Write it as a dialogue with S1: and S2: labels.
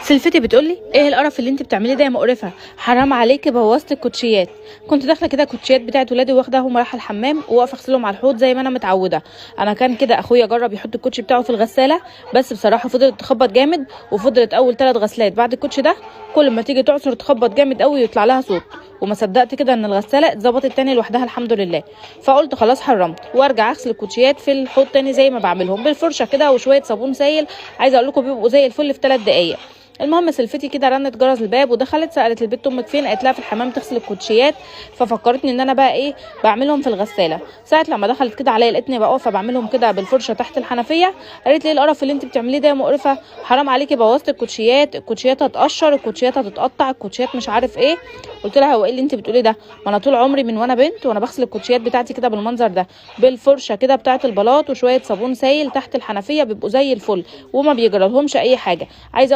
S1: سلفتي بتقولي ايه القرف اللي انت بتعمليه ده يا مقرفه، حرام عليكي بوظت الكوتشيات. كنت داخله كده الكوتشيات بتاعت ولادي واخداهم رايحة الحمام وواقفه اغسلهم على الحوض زي ما انا متعوده. انا كان كده اخويا جرب يحط الكوتشي بتاعه في الغسالة، بس بصراحة فضلت تخبط جامد، وفضلت اول 3 غسلات بعد الكوتشي ده كل ما تيجي تعصر تخبط جامد قوي ويطلع لها صوت. وما صدقت كده ان الغسالة اتظبطت تاني لوحدها الحمد لله. فقلت خلاص حرمت وارجع اغسل الكوتشيات في الحوض تاني زي ما بعملهم بالفرشه كده وشوية صابون سايل. عايزه اقول لكم بيبقوا زي الفل في 3 دقايق. المهم سلفتي كده رنت جرس الباب ودخلت، سالت البت امك فين؟ قالت لها في الحمام تغسل الكوتشيات. ففكرتني ان انا بقى ايه بعملهم في الغسالة. ساعة لما دخلت كده عليا لقيتني بقى واقفة بعملهم كده بالفرشه تحت الحنفية. قالت لي ايه القرف اللي انت بتعمليه ده يا مقرفة، حرام عليكي بوظت الكوتشيات، الكوتشيات هتقشر، الكوتشيات هتتقطع، الكوتشيات مش عارف ايه. قلت لها هو ايه اللي انت بتقوليه ده؟ ما انا طول عمري من وانا بنت وانا بغسل الكوتشيات بتاعتي كده بالمنظر ده، بالفرشه كده بتاعه البلاط وشوية صابون سايل تحت الحنفية، بيبقوا زي الفل وما بيجرالهمش اي حاجة. عايزه